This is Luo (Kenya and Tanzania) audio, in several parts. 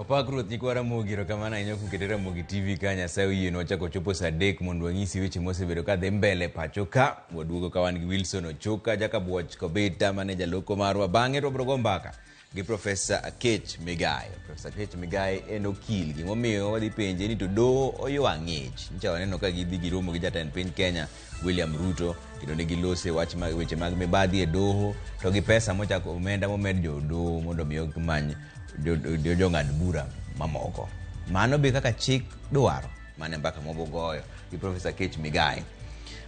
Opak Ruoth nyikwa Ramogi, erokamano ahinya kuom kete Ramogi TV ka Nyasaye oyienwa chako chopo saa 3 mondo wanyisi weche mosebedo ka dhi mbele pacho ka. Waduogo ka wan gi Wilson Ochuka, Jakabuoch Kobita mane jaloko marwa. Bang'e to wabiro go mbaka gi Profesa Akech Migai. Profesa Akech Migai en okil. Gimomiyo wadhi penje ni to doho oywa ng'ich. Nyicha waneno ka gidhi giromo gi jatend piny Kenya William Ruto kendo ne gilose wach mag weche mag mibadhi e doho to gi pesa mochako omenda momed jodoho mondo mi omany jong'ad bura mamoko. Mano be kaka chik dwaro. Mano e mbaka mwabogoyo gi Profesa Akech Migai.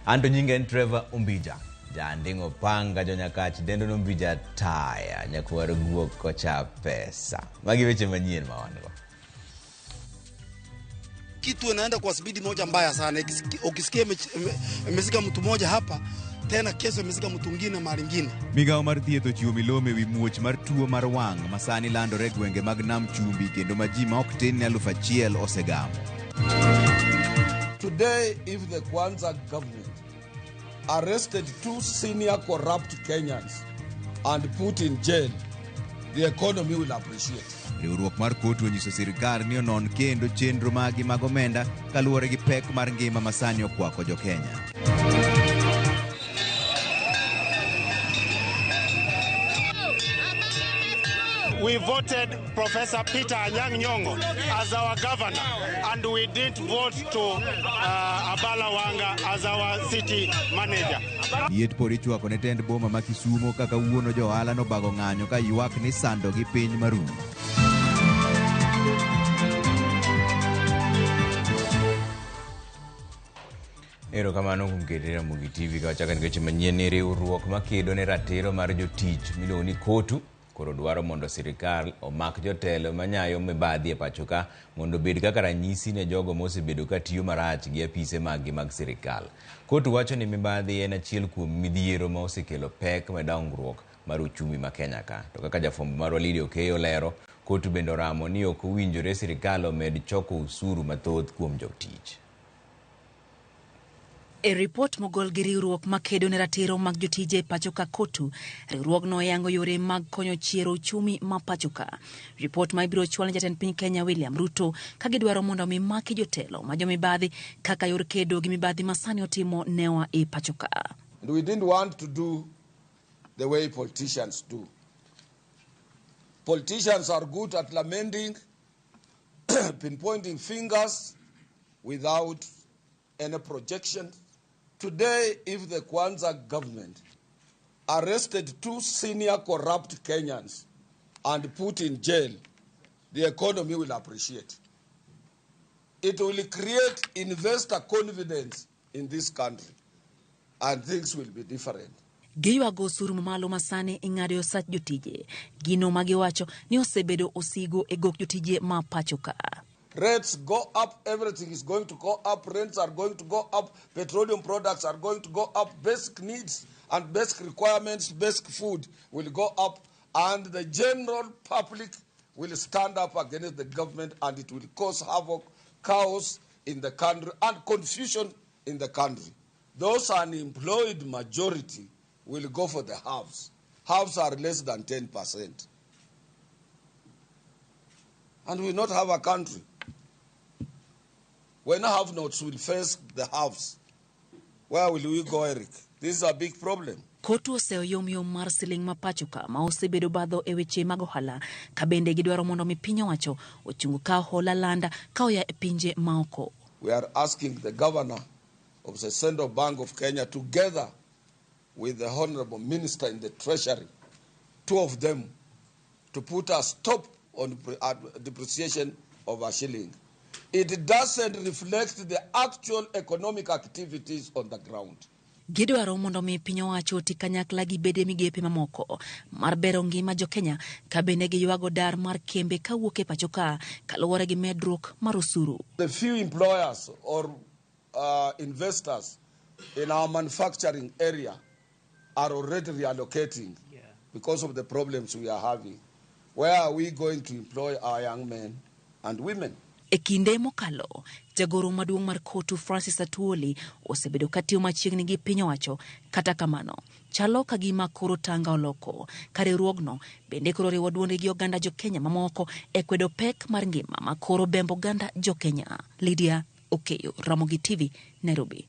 Anto nyinga en Trevor Ombija. Janding'o panga jonyakach dendo nombija taya nyakwar guok kocha pesa. Magi weche manyien ma wan go. Kitu inaenda kwa spidi moja mbaya sana. Ukisikia imezika mtu mmoja hapa, tena kesho imezika mtu mwingine mahali ingine. Migawo mar thieth ochiwo milome ewi muoch mar tuo mar wang' ma sani landore e gwenge mag Nam Chumbi kendo ma ji ma ok tin ne 1000 osegamo. Today, if the Kwanza government arrested 2 senior corrupt Kenyans and put in jail, the economy will appreciate. Riwruok mar kotu onyiso sirkal ni onon kendo chenro magi mag omenda kaluwore gi pek mar ngima ma sani okwako jo Kenya. We voted Professor Peter Anyang' Nyong'o as our governor, and we didn't vote to Abala Wanga as our city manager. Liet pod ichwako ne tend boma ma Kisumo kaka wuono jo ohala nobago ng'anyo ka ywak ni sando gi piny marumo. Erokamano kuom kete Ramogi TV ka wachako weche manyien ni riwruok makedo ne ratiro mar jotich miluongo ni KOTU koro dwaro mondo sirikal omak jotelo manyayo mibadhi e pacho ka mondo obed kaka ranyisi ne jogo mosebedo ka tiyo marach gi apise maggi mag sirikal. KOTU wacho ni mibadhi en achiel kuom midhiero ma osekelo pek e dongruok mar uchumi ma Kenya ka. To kaka jafwambo marwa Lydia Okeyo lero, KOTU bende oramo ni ok owinjore sirikal omed choko osuru mathoth kuom jotich. E ripot mogol gi riwruok makedo ne ratiro mag jotije e pacho ka KOTU, riwruogno oyango yore mag konyo chiero uchumi ma pacho ka. Ripot ma ibiro chwal ne jatend piny Kenya William Ruto ka gidwaro mondo mi maki jotelo ma jomibadhi kaka yor kedo gi mibadhi ma sani otimo newa e pacho ka. And we didn't want to do the way politicians do. Politicians are good at lamenting, pinpointing fingers without any projection. Today, if the Kwanza government arrested 2 senior corrupt Kenyans and put in jail, the economy will appreciate. It will create investor confidence in this country, and things will be different. Giywago osuru mamalo ma sani ing'ado e osach jotije. Gino ma giwacho ni osebedo osigo e gok jotije ma pacho ka. Rates go up, everything is going to go up, rents are going to go up, petroleum products are going to go up, basic needs and basic requirements, basic food will go up, and the general public will stand up against the government, and it will cause havoc, chaos in the country, and confusion in the country. Those unemployed majority will go for the halves. Halves are less than 10%. And we will not have a country. When have-nots will face the haves, where will we go, Eric? This is a big problem. KOTU oseyo yom yom mar siling ma pacho ka ma osebedo badho e weche mag ohala ka bende gidwaro mondo mi piny owacho ochung ka hola landa ka oya e pinje maoko. We are asking the governor of the Central Bank of Kenya together with the Honorable Minister in the Treasury, 2 of them, to put a stop on depreciation of a shilling. It doesn't reflect the actual economic activities on the ground. Gidwaro mondo mi piny owacho oti kanyakla gi bede migepe mamoko mar bero ngima jo Kenya ka bende giywago dar mar kembe kawuok e pacho ka kaluwore gi medruok mar osuru. The few employers or investors in our manufacturing area are already reallocating because of the problems we are having. Where are we going to employ our young men and women? E kinde mokalo, jagoro maduong' mar Kotu Francis Atwoli osebedo katiyo machiegni gi piny owacho. Kata kamano, chalo ka gima koro tanga oloko, ka riwruogno bende koro riwo duonde gi oganda jo Kenya mamoko e kwedo pek mar ngima ma koro bembo oganda jo Kenya. Lydia Okeyo, Ramogi TV, Nairobi.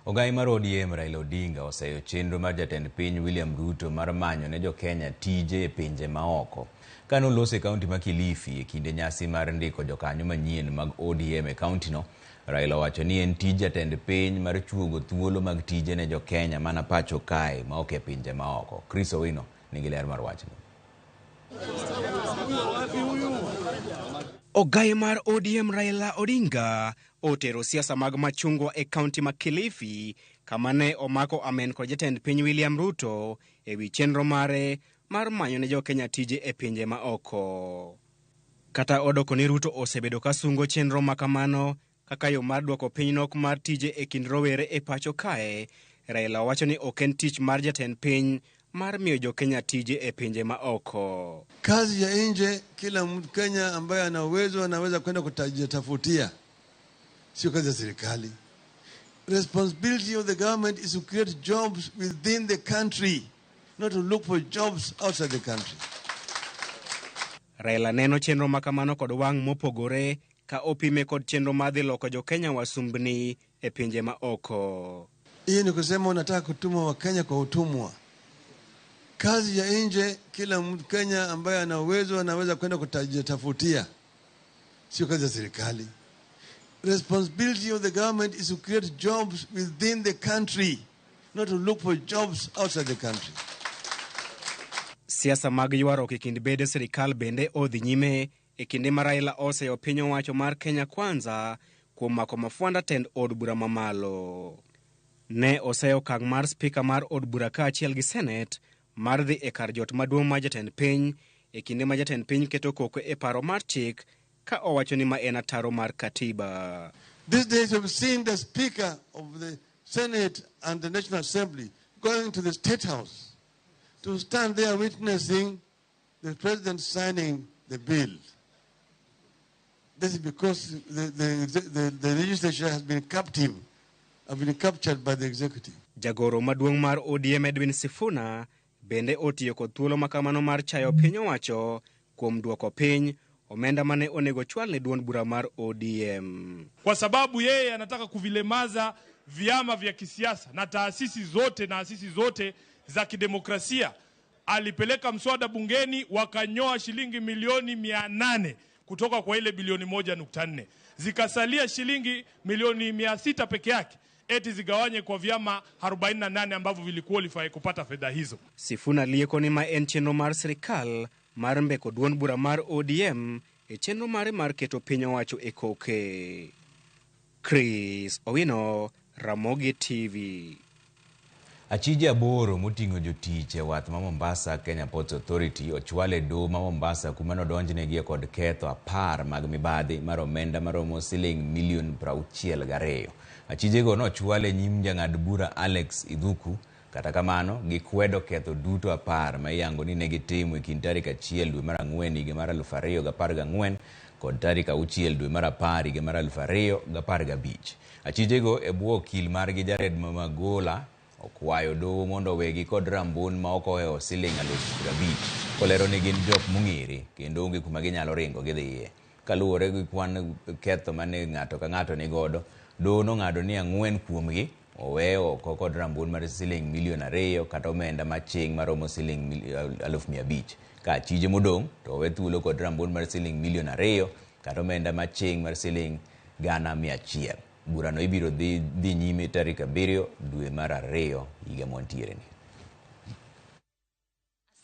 Ogai mar ODM Raila Odinga oseyo chenro mar jatend piny William Ruto mar manyo ne jo-Kenya tije e pinje maoko. Kane oloso e kaunti ma Kilifi e kinde nyasi mar ndiko jokanyo manyien mag ODM e kauntino, Raila owacho ni en tij jatend piny mar chuogo thuolo mag tije ne jo-Kenya mana pacho kae ma ok e pinje maoko. Chris Owino nigi ler mar wachni. Ogai mar ODM Raila Odinga otero siasa mag machungwa e kaunti ma Kilifi kama ne omako amen kod jatend piny William Ruto e wi chenro mare mar manyo ne jo-Kenya tije e pinje ma oko. Kata odoko ni Ruto osebedo ka sungo chenro ma kamano kaka yo mar dwoko piny nok mar tije e kind rowere e pacho kae, Raila wacho ni ok en tich mar jatend piny mar miyo jo-Kenya tije e pinje ma oko. Kazi ya nje, kila Mkenya ambaye ana uwezo anaweza kwenda kujitafutia, sio kazi ya serikali. Responsibility of the government is to create jobs within the country, not to look for jobs outside the country. Raila neno chenro ma kamano kod wang' mopogore ka opime kod chenro mar dhi loko jo-Kenya wasumbni e pinje ma oko. Hii ni kusema unataka kutuma Wakenya kwa utumwa. Kazi ya nje, kila Mkenya ambaye ana uwezo anaweza kwenda kujitafutia, sio kazi ya serikali. Responsibility of the government is to create jobs within the country, not to look for jobs outside the country. Siasa mag ywaruok e kind bede sirikal bende odhi nyime e kinde ma Raila oseyo piny owacho mar Kenya Kwanza kuom mako mafwanda tend od bura mamalo. Ne oseyo okang' mar spika mar od bura kaachiel gi senet mar dhi e kar jot maduong' mar jatend piny e kinde ma jatend piny keto koko e paro mar chik ka owacho ni ma en ataro mar katiba. These days we've seen the Speaker of the Senate and the National Assembly going to the State House to stand there witnessing the President signing the bill. This is because the legislature has been captive, have been captured by the executive. Jagoro maduong' mar ODM Edwin Sifuna bende otiyo kod thuolo ma kamano mar chayo piny owacho kuom duoko piny omenda mane onego chwal ne duond bura mar ODM. Kwa sababu yeye anataka kuvilemaza vyama vya kisiasa na taasisi zote na asisi zote za kidemokrasia. Alipeleka mswada bungeni wakanyoa shilingi milioni 800 kutoka kwa ile bilioni 1.4. Zikasalia shilingi milioni 600 peke yake, eti zigawanye kwa vyama 48 ambavyo viliqualify kupata fedha hizo. Sifuna lieko ni ma en chenro mar sirikal mar mbeko duond bura mar ODM e chenro mare mar keto piny owacho e koke. Chris Owino, Ramogi TV. Achije 8 moting'o jotich e wath ma Mombasa Kenya Ports Authority ochwal e doho ma Mombasa kuma nodonjnegie kod ketho 10 mag mibadhi mar omenda maromo siling milion 62. Achijego nochwal e nyim jang'ad bura Alex Idhuku. Kata kamano, gikwedo ketho duto 10 ma iyango ni negitimo e kind tarik 1 dwe mar 4 higa mar 2014 kod tarik 6 dwe mar 10 higa mar 2015. Achijego e bwo okil margi Jared Magola okwayo doho mondo owegi kod rambun ma ok ohewo siling 50,000 kolero ni gin jok mong'ere kendo onge kuma ginyalo ringo gidhiye. Kaluwore gi kwan ketho mane ng'ato ka ng'ato nigodo, doho nong'ado ni 4 kuomgi owe oko kod rambun mar siling milion 2 kata omenda maching' maromo siling 500,000. Ka achije modong' to owe thuolo kod rambun mar siling milion 2 kata omenda maching' mar siling 100,000. Burano ibiro dhi nyime tarik 7 dwe mar 2 higa mwantiere ni.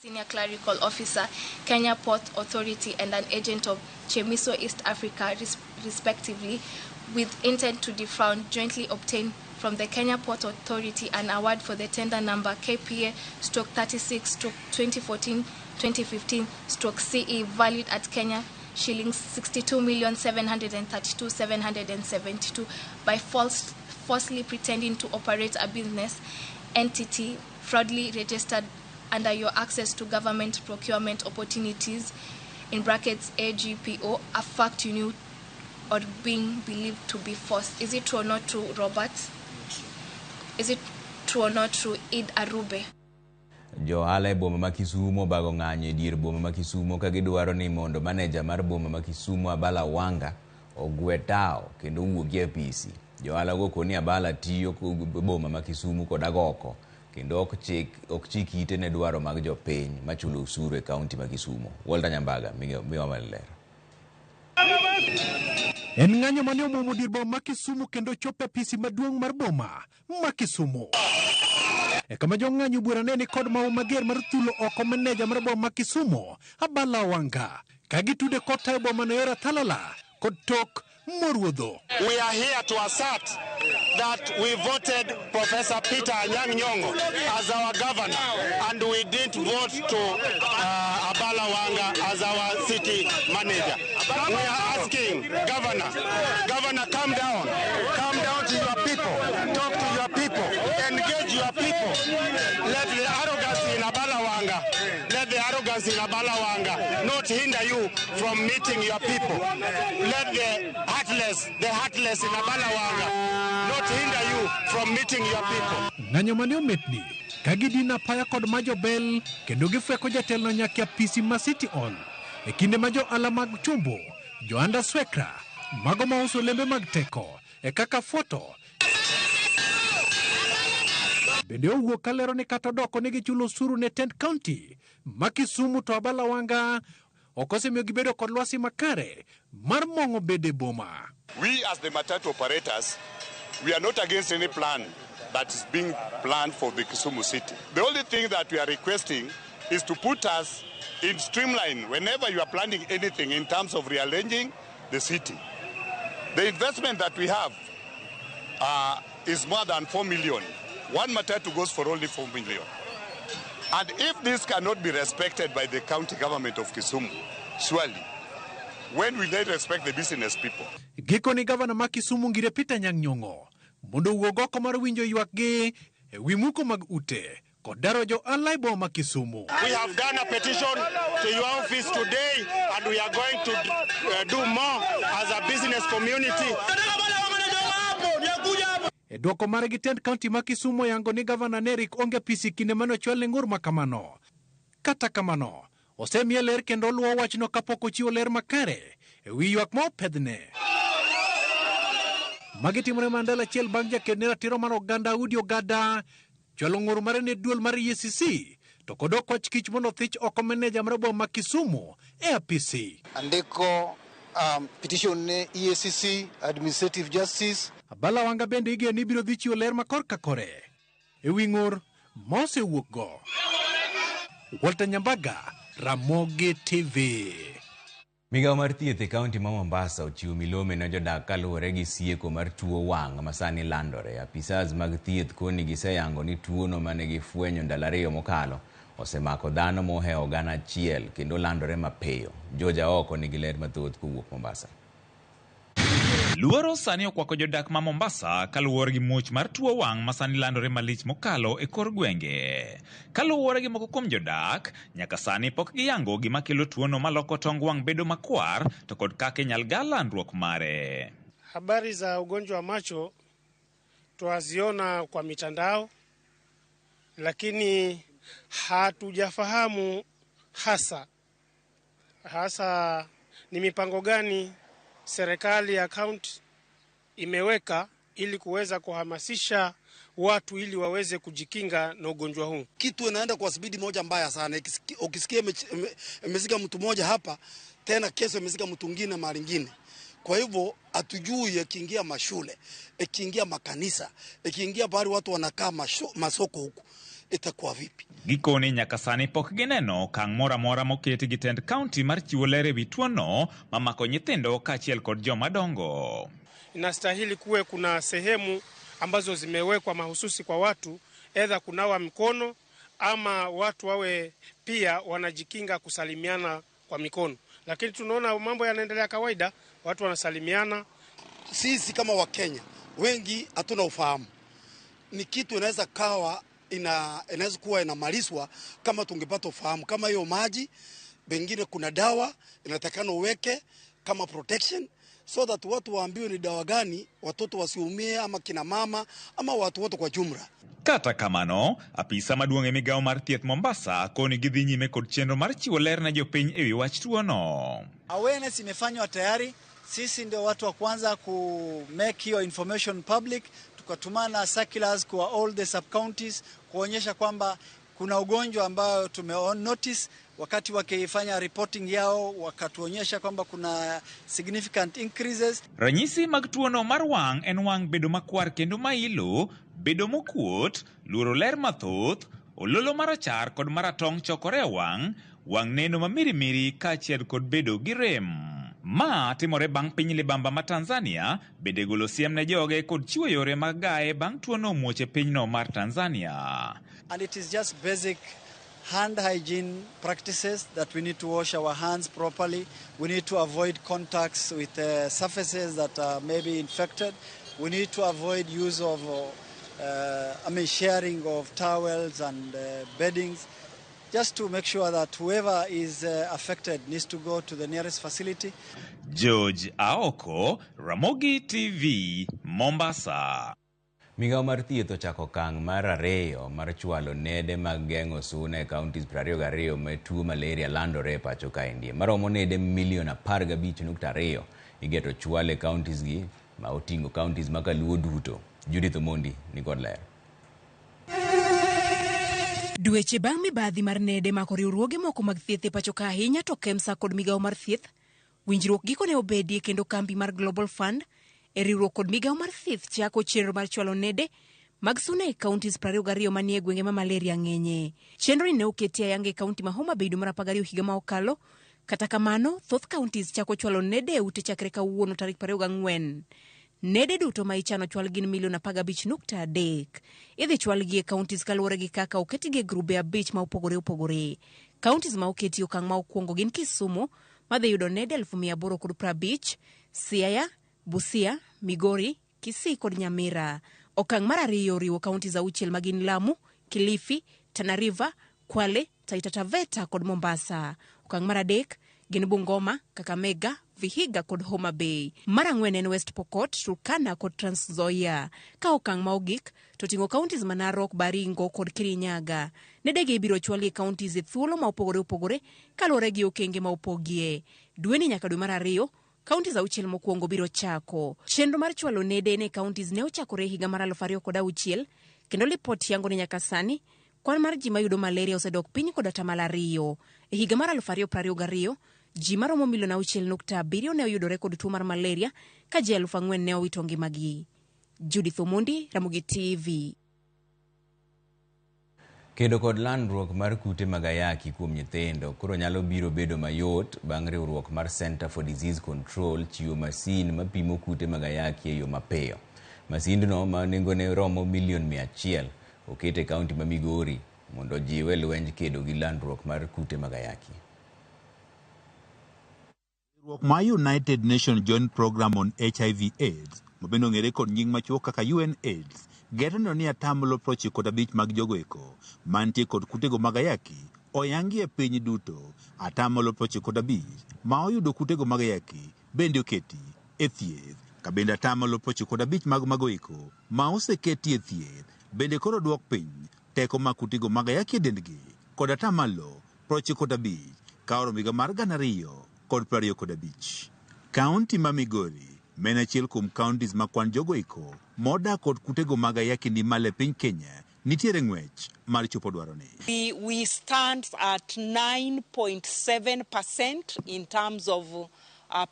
Senior Clerical Officer, Kenya Port Authority, and an agent of Chemiso East Africa, respectively, with intent to defraud, jointly obtained from the Kenya Port Authority an award for the tender number KPA /36/2014-2015/CE valued at Kenya shillings 62,732,772 by falsely pretending to operate a business entity fraudulently registered under your access to government procurement opportunities, in brackets AGPO, a fact you knew or being believed to be forced. Is it true or not true, Robert? Is it true or not true, Id Arube? Jo ohala e boma ma Kisumu obago ng'anyo e dier boma ma Kisumu ka gidwaro ni mondo maneja mar boma ma Kisumu Abala Wanga ogwe tao kendo owuogi e apisi. Jo ohala go koni Abala tiyo boma ma Kisumu kod agoko kendo ok chik ite ne dwaro mag jopiny machulo osuru e kaunti ma Kisumu. Walter Nyambaga miwa maler. En ng'anyo mane omuomo dier boma ma Kisumu kendo chopo e apisi maduong' mar boma ma Kisumu. E kama jong'anyo bura ne ni kod mahu mager mar thulo oko maneja mar boma ma Kisumu Abala Wanga ka gitude kod tayo boma no yor athalala kod tok moruodho. We are here to assert that we voted Professor Peter Anyang' Nyong'o as our governor, and we didn't vote to Abala Wanga as our city manager. We are asking Governor, Governor, come down to your people, talk to your people, engage your people. Let the arrogance in Abala Wanga, let the arrogance in Abala Wanga not hinder you from meeting your people. Let the heartless in Abala Wanga not hinder you from meeting your people. Ng'anyo mane ometni ka gidino apaya kod majobel kendo gifweko jatelno nyaka e apisi ma City Hall e kinde ma jo ohala mag chumbo, jo-anda swekra, mago mauso olembe mag teko e kaka foto bende owuok kalero ni kata odoko ni gichulo osuru ne tend county ma Kisumu to Abala Wanga ok osemiyo gibedo kod lwasi makare mar mong'o bede boma. We as the matatu operators, we are not against any plan that is being planned for the Kisumu city. The only thing that we are requesting is to put us in streamline whenever you are planning anything in terms of rearranging the city. The investment that we have is more than 4 million. One matatu goes for only 4 million. And if this cannot be respected by the county government of Kisumu, surely, when will they respect the business people? Gikoni gavana ma Kisumu Ngire Peter Anyang' Nyong'o mondo owuog oko mar winjo ywakgi e wi muko mag ute kod daro jo ohala e boma ma Kisumu. We have done a petition to your office today, and we are going to do more as a business community. E dwoko margi tend county ma Kisumu oyango ni gavana ne rik onge apisi kinde mane ochwal ne ng'ur ma kamano. Kata kamano, osemiye ler kendo oluwo wachno kapok ochiwo ler makare e wi ywak ma opedhne. Magi timore mana ndalo achiel bang' jaked ne ratiro mar oganda Udi Ogada chwalo ng'ur mare ne duol mar EACC to kod okwach kich mondo othich oko meneja mar boma ma Kisumu e apisi. Andiko petition ne EACC, Administrative Justice. Abala Wanga bende igeno ni biro dhi chiwo ler ma korka kore e wi ng'ur mosewuok go. Walter Nyambaga, Ramogi TV. Migawo mar thieth e kaunti ma Mombasa ochiwo milome ne jodak kaluwore gi sieko mar tuo wang' ma sani landore. Apisas mag thieth koni giseyango ni tuono mane gifwenyo ndalo 2 mokalo osemako dhano mohewo 1,000 kendo landore mapiyo. George Aoko nigi ler mathoth kowuok Mombasa. Luoro sani okwako jodak ma Mombasa kaluwore gi muoch mar tuo wang' ma sani landore malich mokalo e kor gwenge. Kaluwore gi moko kuom jodak, nyaka sani pok giyango gima kelo tuono maloko tong wang' bedo makwar to kod kaka inyal gal landruok mare. Habari za ugonjwa wa macho twaziona kwa mitandao, lakini hatujafahamu hasa ni mipango gani serikali ya kaunti imeweka ili kuweza kuhamasisha watu ili waweze kujikinga na ugonjwa huu. Kitu inaenda kwa spidi moja mbaya sana. Ukisikia imezika mtu mmoja hapa, tena kesho imezika mtu mwingine mahali nyingine. Kwa hivyo hatujui ikiingia mashule, ikiingia makanisa, ikiingia bali watu wanakaa masoko huku itakuwa vipi? Gikone nyaka sani pok gineno okang' moro amora moketi gi tend kaunti mar chiwo ler ewi tuono mamako nyithindo kaachiel kod joma dongo. Inastahili kuwe kuna sehemu ambazo zimewekwa mahususi kwa watu, edha kunawa mkono ama watu wawe pia wanajikinga kusalimiana kwa mikono. Lakini tunaona mambo yanaendelea kawaida, watu wanasalimiana. Sisi kama Wakenya wengi hatuna ufahamu. Ni kitu inaweza kawa inaweza kuwa inamalizwa kama tungepata ufahamu. Kama hiyo maji, pengine kuna dawa inatakana uweke kama protection. so that watu waambiwe ni dawa gani, watoto wasiumie, ama kina mama ama watu wote kwa jumla. Kata kamano, apisa maduong' e migawo mar thieth Mombasa koni gidhi nyime kod chenro mar chiwo ler ne jopiny ewi wach tuono. Awareness imefanywa tayari. Sisi ndio watu wa kwanza ku make hiyo information public, tukatumana circulars kwa all the sub counties kuonyesha kwamba kuna ugonjwa ambayo tume notice. Wakati wakifanya reporting yao wakatuonyesha kwamba kuna significant increases. Ranyisi mag tuono mar wang' en wang' bedo makwar kendo mailo, bedo mokuot, luoro ler mathoth, ololo marachar kod maratong' chokore e wang', wang' neno mamirimiri kaachiel kod bedo gi rem. Ma timore bang' piny libamba ma Tanzania bende golo siem ne joge kod chiwo yore mag gaye bang' tuono muoch e pinyno mar Tanzania. And it is just basic hand hygiene practices that we need to wash our hands properly. We need to avoid contacts with surfaces that are maybe infected. We need to avoid use of, sharing of towels and beddings, just to make sure that whoever is affected needs to go to the nearest facility. George Aoko, Ramogi TV, Mombasa. Migawo mar thieth ochako okang' mar ariyo mar chwalo nede mag geng'o suna e counties 22 ma tuo malaria landore e pacho kaendi. Maromo nede milion 15.2 igeto chwal e counties gi ma oting'o counties ma kaluo duto. Judith Omondi ni kod ler. Dweche bang' mibadhi mar nede mako riwruoge moko mag thieth e pacho ka ahinya to KEMSA kod migawo mar thieth, winjruok gikone obedie kendo kambi mar Global Fund e riwruok kod migawo mar thieth chako chenro mar chwalo nede mag suna e counties 22 manie gwenge ma malaria ng'enye. Chenro ni ne oketi ayanga e kaunti ma Homa Bay dwe mar 12 higa ma okalo. Kata kamano, thoth counties chako chwalo nede e ute chakre kawuono tarik 24. Nede duto ma ichano chwal gin milion 15.3. Idhi chwalgi e counties kaluwore gi kaka oketgi e grube 5 ma opogore opogore. Counties ma oketi okang' ma okwongo gin Kisumu, madhi yudo nede 850,000, Siaya, Busia, Migori, Kisii kod Nyamira. Okang' mar ariyo oriwo counties 6 ma gin Lamu, Kilifi, Tana River, Kwale, Taita Taveta kod Mombasa. Okang' mar adek gin Bungoma, Kakamega, Vihiga kod Homa Bay. Mar ang'wen en West Pokot, Turkana kod Trans Nzoia. Ka okang' ma ogik to ting'o counties ma Narok, Baringo kod Kirinyaga. Nedegi ibiro chwali e counties e thuolo ma opogore opogore kaluwore gi okenge ma opogie. Dweni nyaka dwe mar ariyo, counties 6 mokwongo biro chako. Chenro mar chwalo nede ne counties ne ochakore e higa mar 2006 kendo lipot yango ni nyaka sani kwan mar ji mayudo malaria osedok piny kod 2%. E higa mar 2022, ji maromo milion 6.7 ne oyudore kod tuo mar malaria ka ji 4,000 ne owito ngimagi. Judith Omondi, Ramogi TV. Kedo kod landruok mar kute mag ayaki kuom nyithindo koro nyalo biro bedo mayot bang' riwruok mar Center for Disease Control chiwo masin mapimo kute mag ayaki e yo mapiyo. Masindno ma nengone romo milion 100 oket e kaunti ma Migori mondo ojiwe lwenj kedo gi landruok mar kute mag ayaki. Riwruok mar United Nations Joint Program on HIV AIDS mabende ong'ere kod nying machuok kaka UNAIDS geto neno ni 95% mag jogo eko mantie kod kutego mag ayaki oyangi e piny duto. 95% ma oyudo kutego mag ayaki bende oketi e thieth, ka bende 95% mag mago eko ma oseketi e thieth bende koro duok piny teko mag kutego mag ayaki e dendgi kod 95% ka oromo higa mar 2025. Kaunti ma Migori ma en achiel kuom counties ma kwan jogo eko modak kod kutego mag ayaki ni malo e piny Kenya nitiere ng'wech mar chopo dwaroni. We stand at 9.7% in terms of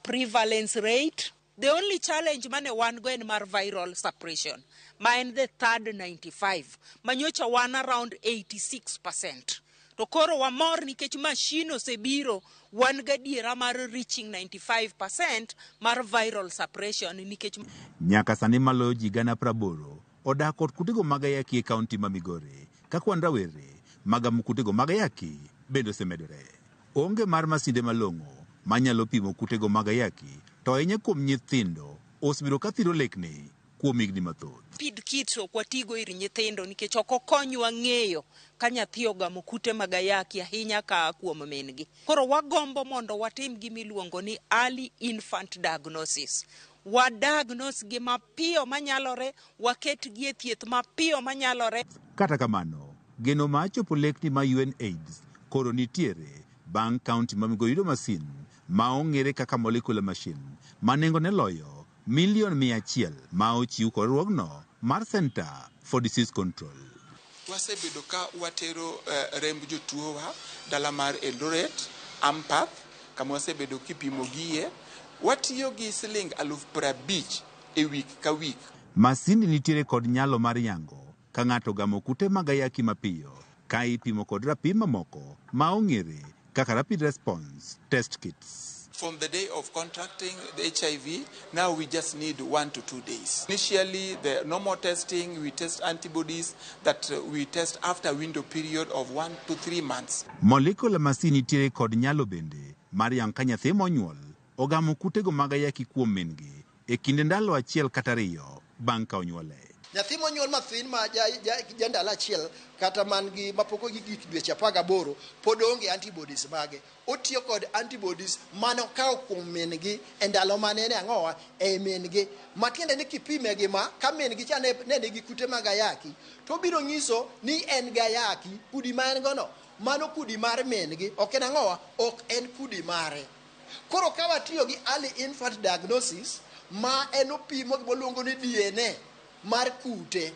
prevalence rate. The only challenge mane wan go en mar viral suppression, ma en the third 95, manyocha wan around 86%. To koro wamor nikech machine osebiro, wan gadiera mar reaching 95% mar viral suppression nikech nyaka sani maloyo ji 80,000 odak kod kutego mag ayaki e kaunti ma Migori, ka kwan rawere magamo kutego mag ayaki bende osemedore. Onge mar masinde malong'o manyalo pimo kutego mag ayaki to ahinya kuom nyithindo osebedo ka thiro lekni kuom higni mathoth. Rapid kits ok watigo ir nyithindo nikech ok okonywa ng'eyo ka nyathi ogamo kute mag ayaki ahinya ka kuom min-gi. Koro wagombo mondo watim gima iluongo ni early infant diagnosis. Wa diagnose gi mapiyo manyalore, waket gi e thieth mapiyo manyalore. Kata kamano, geno mar chopo lekni ma UNAIDS koro nitiere bang' kaunti ma Migori yudo masin ma ong'ere kaka molecular machine ma nengone loyo milion 100 ma ochiw kod riwruogno mar Center for Disease Control. Wasebedo ka watero remb jotuowa dala mar Eldoret, Ampath, kama wasebedo kipimogie. Watiyo gi siling 50,000 e wik ka wik. Masindi nitiere kod nyalo mar yango ka ng'ato ogamo kute mag ayaki mapiyo ka ipimo kod rapim mamoko ma ong'ere kaka rapid response test kits. From the day of contracting the HIV, now we just need 1 to 2 days. Initially, the normal testing, we test antibodies that we test after window period of 1 to 3 months. Molecular machine nitiere kod nyalo bende mar yango ka nyathi monyuol ogamo kutego mag ayaki kuom min-gi e kinde ndalo 1 kata 2 bang' ka onyuole. Nyathi monyuol mathin ma ja ndalo 1 kata man gi mapok ogik dweche 18 pod onge antibodies mage. Otiyo kod antibodies mane okawo kuom min-gi e ndalo mane en ang'owa e min-gi. Matiende ni kipime gi ma ka min-gi cha ne nigi kute mag ayaki to biro nyiso ni en gi ayaki, kudi ma en gono mano kudi mar min-gi, ok en ang'owa, ok en kudi mare. Koro ka watiyo gi early infant diagnosis ma en opimo gima ni DNA mar kute.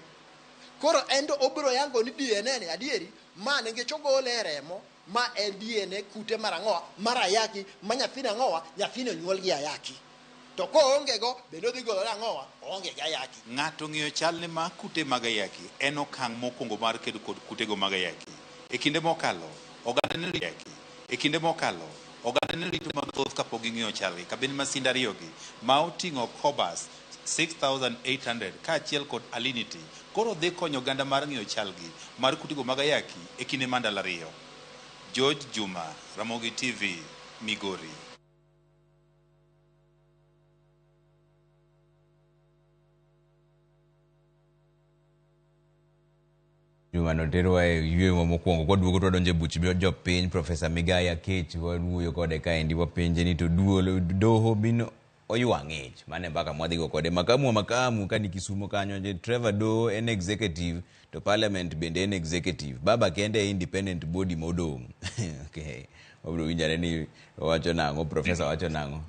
Koro en to obiro yango ni DNA ni adieri ma nikech ogole e remo ma en DNA kute mar ang'owa mar ayaki ma nyathini ang'owa nyathini onyuol gi ayaki. To koonge go bende odhi golo ang'owa oonge gi ayaki. Ng'ato ng'eyo chalne mar kute mag ayaki en okang' mokwongo mar kedo kod kutego mag ayaki. E kinde mokalo, oganda ne ayaki. E kinde mokalo, oganda ne rito mathoth kapok ging'eyo chalgi. Kaben masinde ariyogi ma oting'o Cobas 6800 kaachiel kod Alinity koro dhi konyo oganda mar ng'eyo chalgi mar kutego mag ayaki e kinde mar ndalo 2. George Juma, Ramogi TV, Migori. Juma noterwa e yweyo mokwongo kwaduogo to wadonjo e buch jopiny. Profesa Migai Akech wawuoyo kode kaendi wapenje ni to doho bin oywa ng'ich mane mbaka mwadhigo kode. Makamu ka ni Kisumo kanyo, Trevor Doho en executive to parliament bende en executive, baba kende e independent body modong'. Okay, wabiro winjore ni wacho nang'o, profesa wacho nang'o.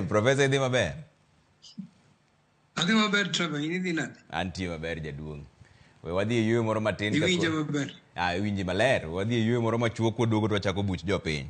Profesa, idhi maber? Adhi maber Trevor, in idhi nade? Antie maber jaduong'. We wadhi e yweyo moro matin. Iwinjo maber? Ah, iwinji maler. Wadhi e yweyo moro machuok kwaduogo to wachako buch jopiny.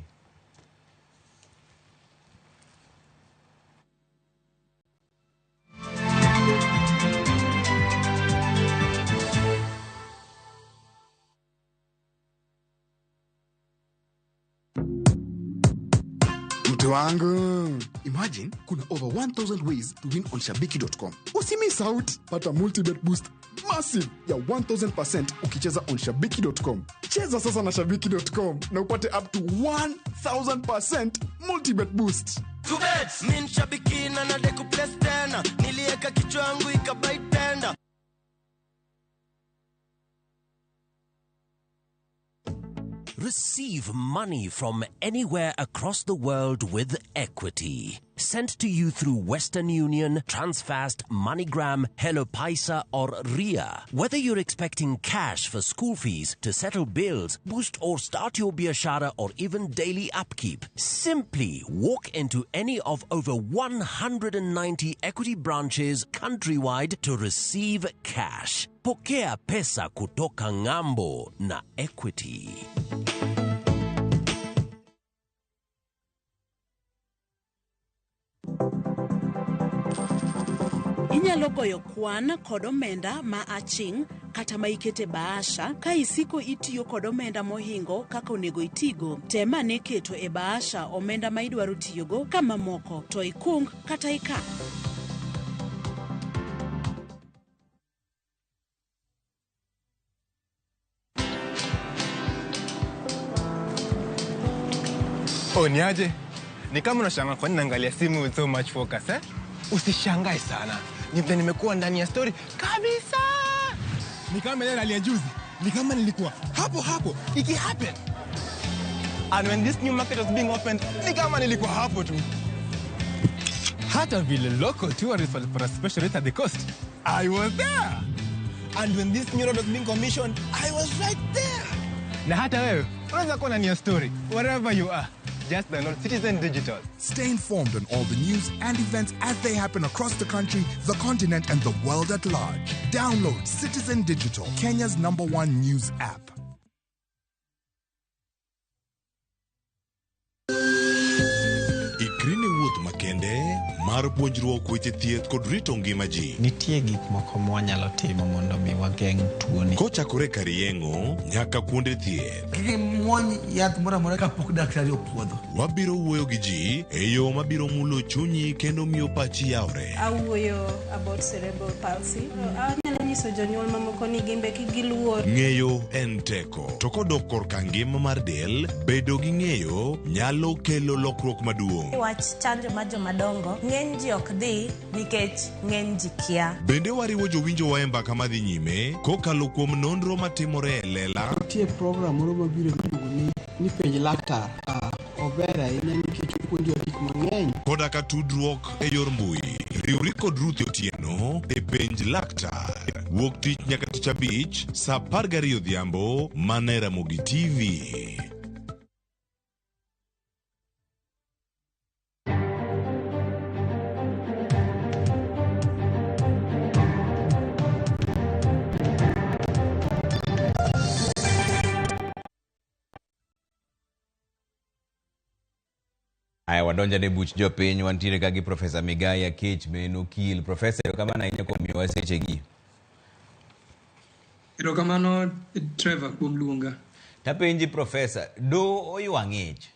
Mtu wangu, imagine kuna over 1000 ways to win on shabiki.com. Usimiss out, pata multibet boost massive ya 1000% ukicheza on shabiki.com. Cheza sasa na shabiki.com na upate up to 1000% multibet boost. Min shabiki na nadeku place tena, nilieka kichwa yangu ikabai tena. Receive money from anywhere across the world with Equity. Sent to you through Western Union, Transfast, MoneyGram, Hello Paisa, or RIA. Whether you're expecting cash for school fees, to settle bills, boost or start your biashara, or even daily upkeep, simply walk into any of over 190 Equity branches countrywide to receive cash. Pokea pesa kutoka ng'ambo na Equity. Inyalo goyo kwan kod omenda ma aching' kata ma ikete bahasha ka isiko itiyo kod omenda mohingo kaka onego itigo. Tem ane keto e bahasha omenda ma idwaro tiyogo ka mamoko to ikung kata ikan. Oh, niaje? Ni kama unashangaa kwa nini naangalia simu with so much focus, eh? Usishangae sana. Ni vile nimekuwa ndani ya story kabisa. Ni kama ile rally ya juzi. Ni kama nilikuwa hapo hapo iki happen. And when this new market was being opened, ni kama nilikuwa hapo tu. Hata vile local tourists walipata special rate at the coast, I was there. And when this new road was being commissioned, I was right there. Na hata wewe unaweza kuwa ndani ya story wherever you are. Just download Citizen Digital. Stay informed on all the news and events as they happen across the country, the continent, and the world at large. Download Citizen Digital, Kenya's number one news app. Ikri ne wuoth makende mar puonjruok weche thieth kod rito ngima ji. Nitie gik moko mwanyalo timo mondo mi wageng' tuoni. Kochakore kar yeng'o nyaka kuonde thieth. Kik imuony yath moro amora kapok daktari opuodho. Wabiro wuoyo gi ji e yo mabiro mulo chunyi kendo miyo pachi yawre. Awuoyo about cerebral palsy. Anyalo nyiso jonyuol mamoko ni gin be kik giluor. Ng'eyo en teko. To kodok korka ngima mar del, bedo gi ng'eyo nyalo kelo lokruok maduong'. Wach chanjo mar jomadongo, ng'eny ji ok dhi nikech ng'eny ji kia. Bende wariwo jowinjowa e mbaka madhi nyime kokalo kuom nonro matimore e lela. Nitie program moro mabiro miluongo ni penj laktar. Ober ahinya nikech opuonjowa gik mang'eny. Koda ka tudruok e yor mbui. Riwri kod Ruth Otieno e penj laktar. Wuok tich nyaka tich abich saa 12 odhiambo mana e Ramogi TV. Aya, wadonja ne buch jopiny, wantiere ka gi Profesa Migai Akech ma en okil. Profesa, erokamano ahinya kuom miyowa sechegi. Erokamano Trevor kuom luonga. Tapenji Profesa, do oywa ng'ich?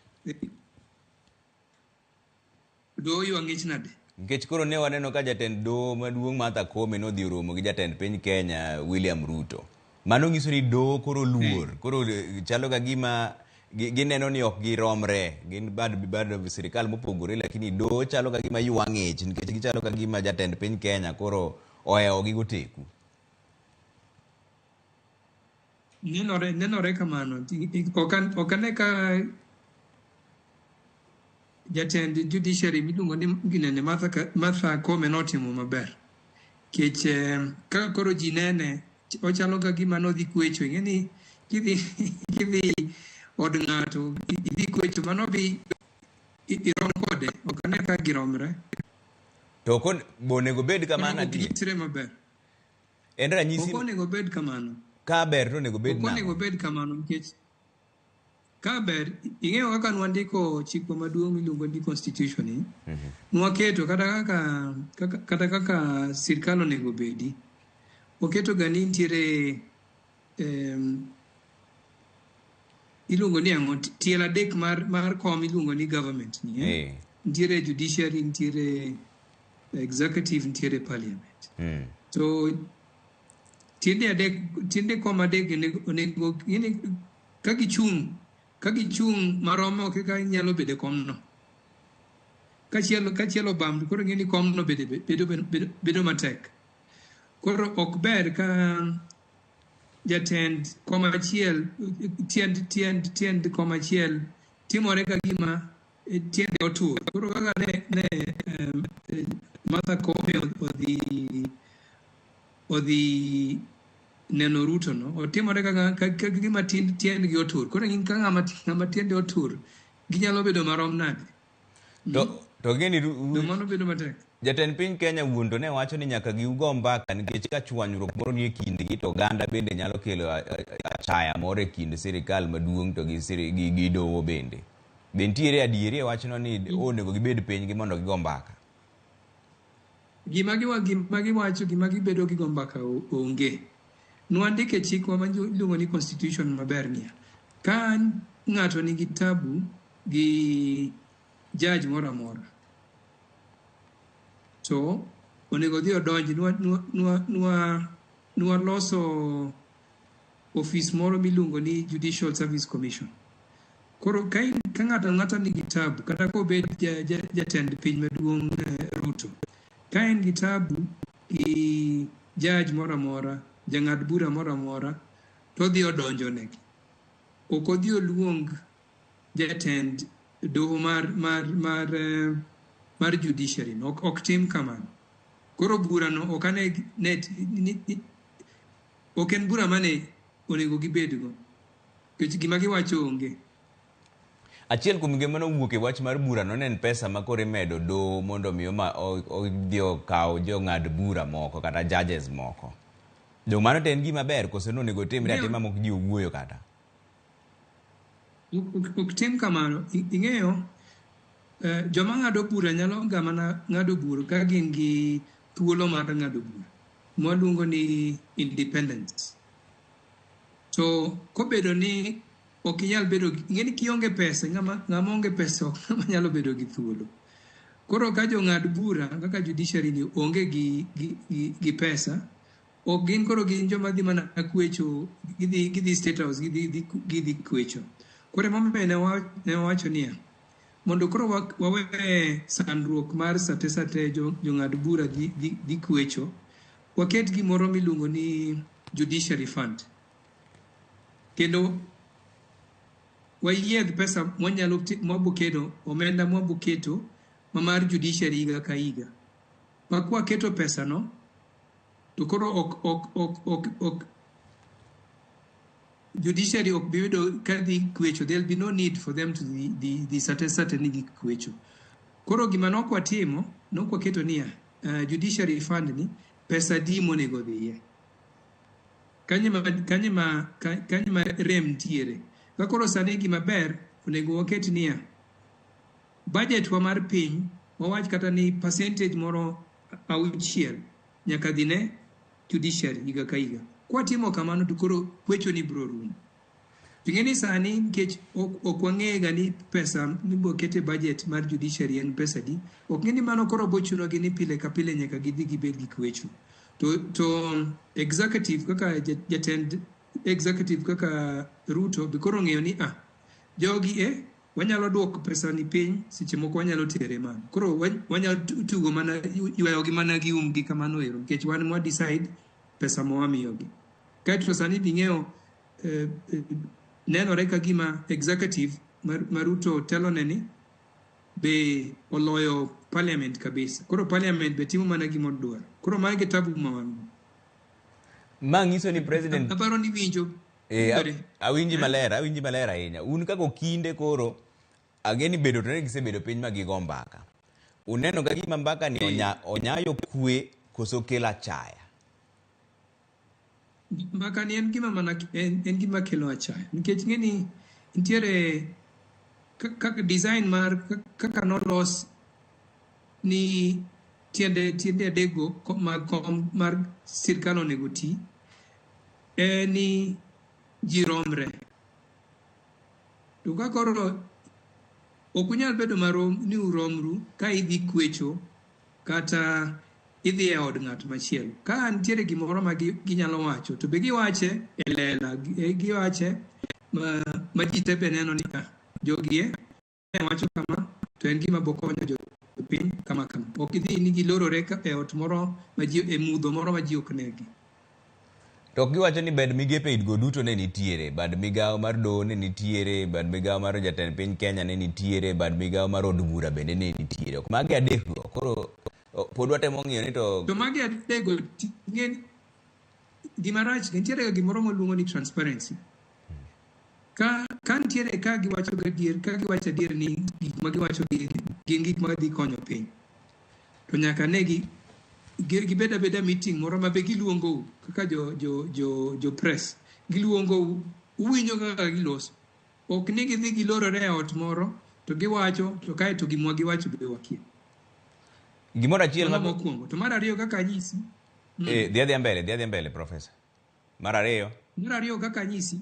Do oywa ng'ich nade? Nikech koro ne waneno ka jatend doho maduong' Martha Koome nodhi oromo gi jatend piny Kenya William Ruto. Mano nyiso ni doho koro luor, koro chalo ka gima gineno ni ok giromre, gin bad sirikal mopogore, lakini doho chalo ka gima ywa ng'ich nikech gichalo ka gima jatend piny Kenya koro ohewo gi goteku. Nenore kamano. Ok ane ka jatend judiciary miluongo ni ginene Martha Koome notimo maber. Nikech kaka koro ji nene, ochalo ka gima nodhi kwecho. Ing'e ni kidhi od ng'ato, idhi kwecho, mano bi irom kode. Ok ane ka giromre. To onego bed kamano Ok ginyisre maber. En ranyisi Ok onego bed kamano. Ka ber to onego bed Ok nang'o? onego bed kamano nikech ka ber, ing'eyo kaka nwandiko chikwa maduong' miluongo ni constitution ni, nwaketo kata kaka sirkal onego bedi. Waketo ga ni nitiere iluongo ni ang'o, tielo adek mar kom iluongo ni government ni, eh? Nitiere judiciary, nitiere executive, nitiere parliament. To tiende adek, tiende kom adek onego ka gichung' maromo kaka inyalo bedo e komno. Kachielo obam, koro ing'e ni komno bedo matek. Koro ok ber ka jatend kom achiel, tiend kom achiel timore ka gima tiende otur. Koro kaka ne Martha Koome odhi neno Ruto no, otimore kaka gima tiendgi otur. Koro ka ng'ama tiende otur, ginyalo bedo marom nade? To gini mano bedo matek. Jatend piny Kenya wuon to ne wacho ni nyaka gigo mbaka nikech ka chwanyruok moro nie kindgi to oganda bende nyalo kelo achaya moro e kind sirikal maduong' to gi doho bende. Be nitiere adieri e wachno ni onego gibed piny gi mondo gigo mbaka? Gima giwacho, gima gibedo gi go mbaka onge. Nwandike chikwa ma iluongo ni constitution maber niya. Ka ng'ato nigi tabu gi judge moro amora, to onego odhi odonj. Nwa loso ofis moro miluongo ni Judicial Service Commission. Koro ka ng'ato ang'ata nigi tabu, kata kobed jatend piny maduong' Ruto, ka en gi tabu gi judge moro amora, jang'ad bura moro amora, to odhi odonjonegi. Ok odhi oluong jatend doho mar judiciary no. Ok tim kamano. Koro burano ok ane ne, ni, ok en bura mane onego gibedgo. Nikech gima giwacho onge. Achiel kuom gima nowuok e wach mar burano ne en pesa ma koro imedo doho mondo mi odhi okaw jong'ad bura moko kata judges moko. Dong mano to en gima ber koso nonego timre atima mok ji owuoyo kata? Ok tim kamano. Ing'eyo, joma ng'ado bura nyalo ga mana ng'ado bura ka gin gi thuolo mar ng'ado bura. Mwaluongo ni independence. To kobedo ni ok inyal bedo, ing'e ni kionge pesa, ng'ama onge pesa ok ng'ama nyalo bedo gi thuolo. Koro ka jong'ad bura kaka judiciary ni onge gi pesa, ok gin koro gin joma dhi mana kwecho, gidhi State House, gidhi kwecho. Koro emomiyo ne wawacho niya, mondo koro wawe sandruok mar sate sate jong'ad bura dhi kwecho, waket gimoro miluongo ni judiciary fund. Kendo wayiedh pesa mwanyalo mwaboketo, omenda mwaboketo ma mar judiciary higa ka higa. Ma kwaketo pesa no, to koro ok judiciary ok bi yudo ka dhi kwecho. There will be no need for them to dhi sate sate ni gikwecho. Koro gima nok watimo, nok waketo niya, judiciary fund ni pesa di monego dhiye. Kanye ma rem ntiere. Ka koro sani gima ber, onego waket niya, budget wa mar piny, wawach kata ni percentage moro 6 nyaka dhi ne judiciary higa ka higa. Kwatimo kamano to koro kwecho ni biro rumo. To ing'e ni sani nikech ok wang'eyo ga ni pesa mibo ket e budget mar judiciary en pesa di, ok ng'e ni mano koro bo chunogi ni pile ka pile nyaka gidhi gibed gi kwecho. To executive kaka jatend executive kaka Ruto be koro ong'eyo ni jogi wanyalo duoko pesa ni piny, seche moko wanyalo tere malo. Koro wanyalo tugo mana ywayogi mana gi umgi kamano ero, nikech wan mwa decide pesa ma wamiyogi. Kaeto sani bing'eyo nenore ka gima executive ma Ruto telone ni be oloyo parliament kabisa. Koro parliament be timo mana gima odwaro. Koro magi e tabu ma wan go. Ma nyiso ni president Aparo ni winjo. Awinji maler, awinji maler ahinya. Un kaka okinde koro ageni bedo to ne gisebedo piny ma gigo mbaka. Uneno ka gima mbaka ni onyayo kwe koso kelo achaya? Mbaka ni en gima mana en gima kelo achaya. Nikech ng'e ni nitiere kaka design mar kaka nolos ni tiende adekgo mag kom mar sirkal onego ti, en ni ji romre. To ka koro ok unyal bedo marom ni uromru ka idhi kwecho kata idhi e od ng'at machielo. Ka nitiere gimoro ma ginyalo wacho, to be giwache e lela, giwache ma ji te be neno ni jogi e wacho kama, to en gima bo konyo jopiny kama kama. Ok gidhi ni gilorore e ot moro ma ji, e mudho moro ma ji ok negi. To ok giwacho ni bad migepe go duto ne nitiere, bad migawo mar doho ne nitiere, bad migawo mar jatend piny Kenya ne nitiere, bad migawo mar od bura bende ne nitiere. Ok magi adek go, koro pod watemo ng'iyo ni to To magi adek go, gima rach, nitiere ga gimoro mwaluongo ni transparency. Ka nitiere ka giwacho gadier, ka giwacho adier ni gik ma giwacho gin gik ma dhi konyo piny. To nyaka ne gibed abeda meeting moro ma be giluongou kaka jo press. Giluongou, uwinjo kaka giloso. Ok ni gidhi gilorore e ot moro to giwacho, to kae to gimwa giwacho be wakia. Gimoro achiel Mano mokwongo. To mar ariyo kaka anyisi. Dhi adhiya mbele, dhi adhiya mbele, Professor. Mar ariyo. Mar ariyo kaka anyisi.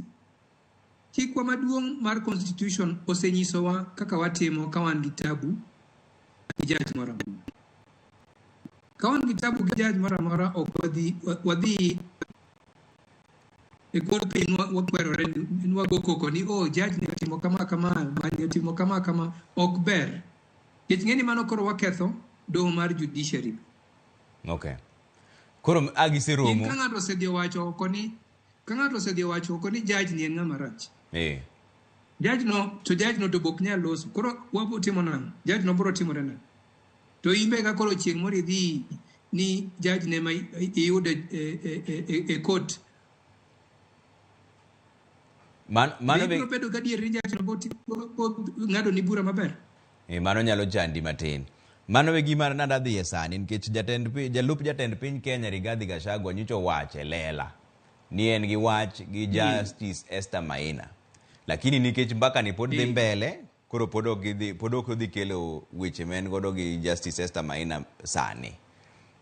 Chikwa maduong' mar constitution osenyisowa kaka watimo ka wan gi tabu gi judge moro amora. Ka wan gi tabu gi judge moro amora, ok wadhi e kor piny wakwerore ni wago koko ni, oh, judge ni otimo kama kama, mani otimo kama kama, ok ber. Nikech ng'e ni mano koro waketho doho mar judiciary. Okay. Koro a giseromo. In ka ng'ato osedhi owacho oko ni ka ng'ato osedhi owacho oko ni judge ni en ng'ama rach. Judge no to judge no to bok nyal loso. Koro wabo timo nang'o? Judge no biro timore nang'o? To in be ka koro chieng' moro idhi ni judge ne ma iyude e court. Mano be ibiro bedo gadier ni judge no bo ng'ado ni bura maber. Mano nyalo chandi matin. Mano e gima nada dhiye sani nikech jalup jatend piny Kenya Rigathi Gachagua nyocha owacho e lela ni en gi wach gi Justice Esther Maina. Lakini nikech mbaka ni pod dhi mbele, koro pod ok odhi kelo weche ma en godo gi Justice Esther Maina sani.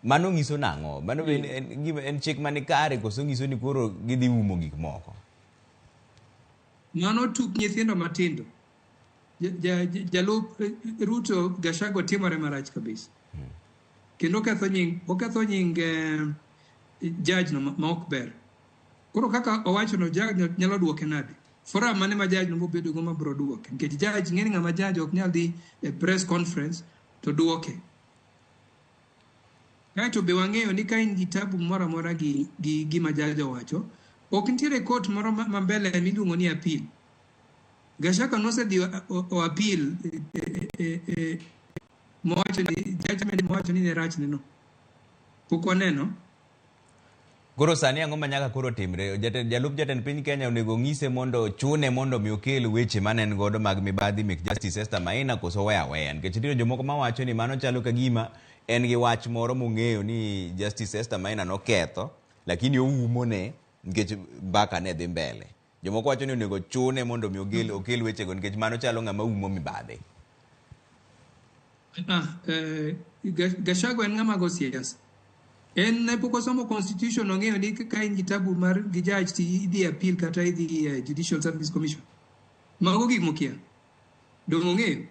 Mano nyiso nang'o? Mano en chik mani kare koso nyiso ni koro gidhi umo gik moko? Mano tuk nyithindo matindo. Jalup Ruto Gachagua timore marach kabisa. Kendo oketho nying judge no ma ok ber. Koro kaka owacho no judge no nyalo duoke nade? Forum mane ma judge no bobedo go ma biro duoke? Nikech judge ng'eni ng'ama judge ok nyal dhi e press conference to duoke. Kaeto be wang'eyo ni ka in gi tabu moro amora gi gima judge owacho, ok nitiere court moro ma mbele miluongo ni appeal. Gachagua nosedhi o appeal mowacho ni judgment mowacho ni ne rach neno. Pok waneno. Koro sani ang'o ma nyaka koro timre? Jalup jatend piny Kenya onego ng'ise mondo chune mondo mi okel weche mane en godo mag mibadhi mek Justice Esther Maina koso weya aweya. Nikech nitie jomoko mawacho ni mano chalo ka gima en gi wach moro mong'eyo ni Justice Esther Maina noketho, lakini oumone nikech mbaka ne dhi mbele. Jomoko wacho ni onego chune mondo mi okel wechego nikech mano chalo ng'ama umo mibadhi. Gachagua en ng'ama go siasa. En ne pok osomo constitution ong'eyo ni ka in gi tabu mar gi judge to idhi appeal kata idhi Judicial Service Commission. Mago gik mokia. Dong' ong'eyo.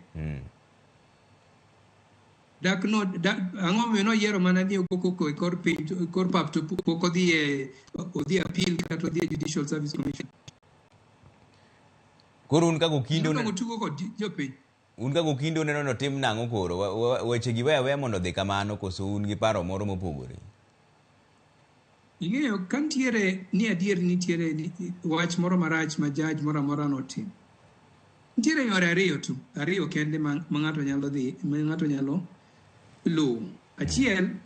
Dak no ang'o momiyo noyiero mana ni okoko e kor piny kor pap to pok odhi appeal kata odhi e Judicial Service Commission. Koro un kaka okindo tugo kod jopiny. Un kaka okindo uneno notim nang'o koro? Weche gi weya aweya mondo odhi kamano koso un gi paro moro mopogore? Ing'eyo ka nitiere ni adier nitiere wach moro marach ma judge moro amora notimo. Nitiere yore ariyo tu, ariyo kende ma ng'ato nyalo dhi, ma ng'ato nyalo luwo. Achiel,